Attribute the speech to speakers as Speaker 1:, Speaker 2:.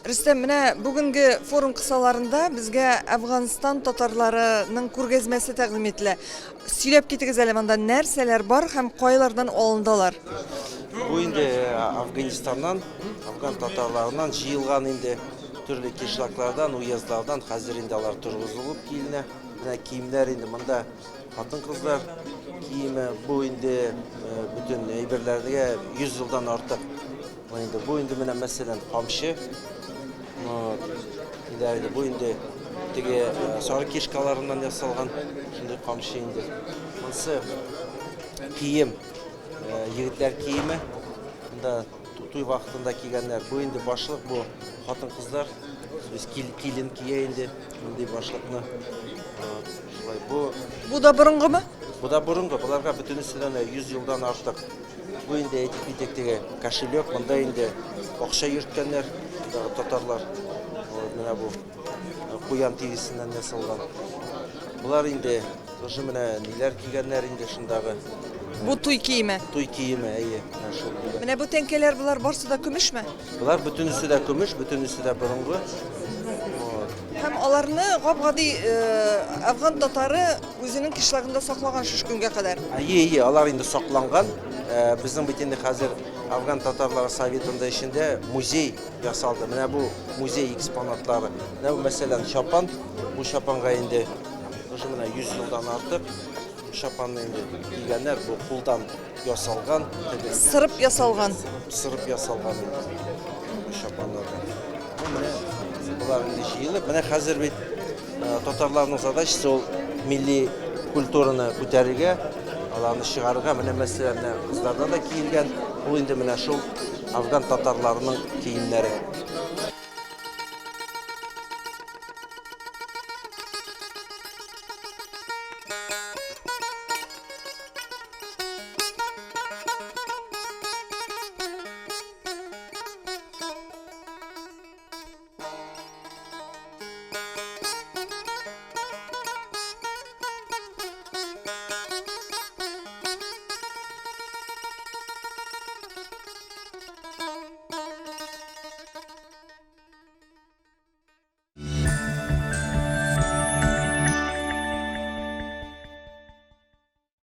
Speaker 1: Рөстәм, менә бүгенге форум кысаларында безгә Әфганстан татарларының күргәзмәсе тәкъдим ителә. Сөйләп китегез әле, монда нәрсәләр бар һәм кайлардан алынды алар?
Speaker 2: Бу инде Афганистаннан, афган татарларыннан җыелган инде төрле кишлаклардан, уездлардан, хәзер инде алар торгызылып киленә. Менә киемнәр инде монда хатын-кызлар киеме, бу инде бөтен әйберләргә 100 елдан артык. Бу инде, бу инде менә мәсәлән камчы. Инде инде бу инде теге э, сары кишкаларыннан ясалган шундый камчы инде. Монысы кием, э, егетләр киеме. Монда туй вакытында кигәннәр. Бу инде башлык, бу хатын-кызлар. Без килен кия инде мондый башлыкны. Шулай бу.
Speaker 1: Бу да борынгымы?
Speaker 2: Бу да борынгы. Боларга бөтенесе дә 100 елдан артык. Бу инде әйтеп китик теге кошелек, монда инде акча йөрткәннәр, мондагы татарлар. Вот менә бу куян тиресеннән ясалган. Болар инде тоже менә ниләр кигәннәр инде шундагы.
Speaker 1: Бу туй киеме.
Speaker 2: Туй киеме, әйе, менә шул.
Speaker 1: Менә бу тәңкәләр болар барсы да көмешме?
Speaker 2: Болар бөтенесе дә көмеш, бөтенесе дә борынгы.
Speaker 1: Һәм аларны гап-гади әфган татары үзенең кишлагында саклаган шушы көнгә кадәр.
Speaker 2: Әйе, әйе, алар инде сакланган. Безнең бит инде хәзер Афган татарлары советында эчендә музей ясалды. Менә бу музей экспонатлары. Менә бу, мәсәлән, чапан. Бу чапанга инде уже менә 100 елдан артык. Бу чапанны инде кигәннәр, бу кулдан ясалган.
Speaker 1: Сырып ясалган.
Speaker 2: Сырып ясалган бу чапаннар. Бу менә болар инде җыелып, менә хәзер бит татарларның задачасы ул милли культураны күтәрергә, аларны чыгарырга. Менә мәсәлән, менә кызларда да киелгән, ул инде менә шул афган татарларының киемнәре.